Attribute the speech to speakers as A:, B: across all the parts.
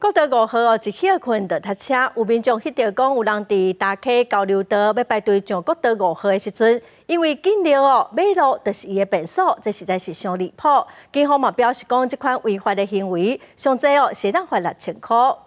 A: 國道五號哦，一歇睏就塞車，有民眾翕著講有人佇大溪交流道欲排隊上國道五號的時陣，因為緊尿哦，馬路就是伊的便所，這實在是傷離譜。警方嘛表示講，這款違法的行為，上濟哦會當罰6000箍。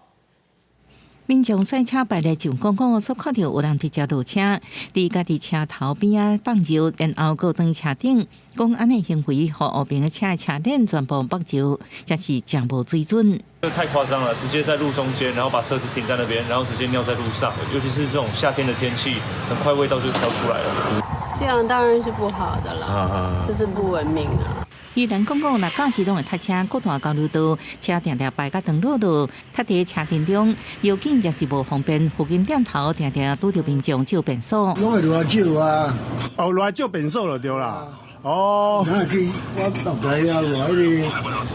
B: 民眾駛車排來上公公，煞看著有人直接落車，佇家己車頭邊仔放尿，然後閣轉車頂，講按呢行為，予後邊的車的車鏈全部縛尿，這是誠無水準。
C: 這太誇張了，直接在路中間，然後把車子停在那邊，然後直接尿在路上，尤其是這種夏天的天氣，很快味道就飄出來了。
D: 這樣當然是不好的啦，這是不文明啊。
B: 伊人講講，若駕駛攏會塞車，國大交流道車定定排甲長落落，塞佇車陣中，尿緊也是無方便。附近店頭定定拄著民眾借便所。
E: 攏會落來借啊！
F: 哦，落來借便所就對啦。哦。
E: 那去我後台遐有彼个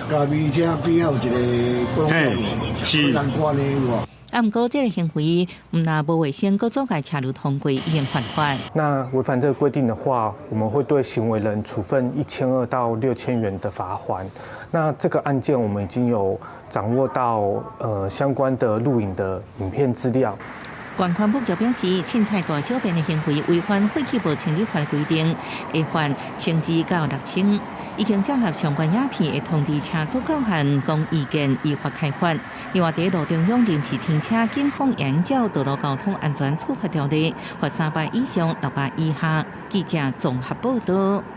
E: 咖啡廳邊仔有一個公園，是難關的有無？
B: 啊，毋過這个行為毋但無衛生，閣阻礙車流通過，已經犯法。
G: 那違反這個規定的話，我們會對行為人處分1200到6000元的罰鍰。那這個案件我們已經有掌握到相關的錄影的影片資料。
B: 縣環保局表示，凊彩大小便的行為違反廢棄物清理法規定，會罰1200到6000。已經整合相關影片，會通知車主到案，講意見，依法開罰。另外，佇路中央臨時停車，警方按照道路交通安全處罰條例，罰300以上600以下。記者綜合報道。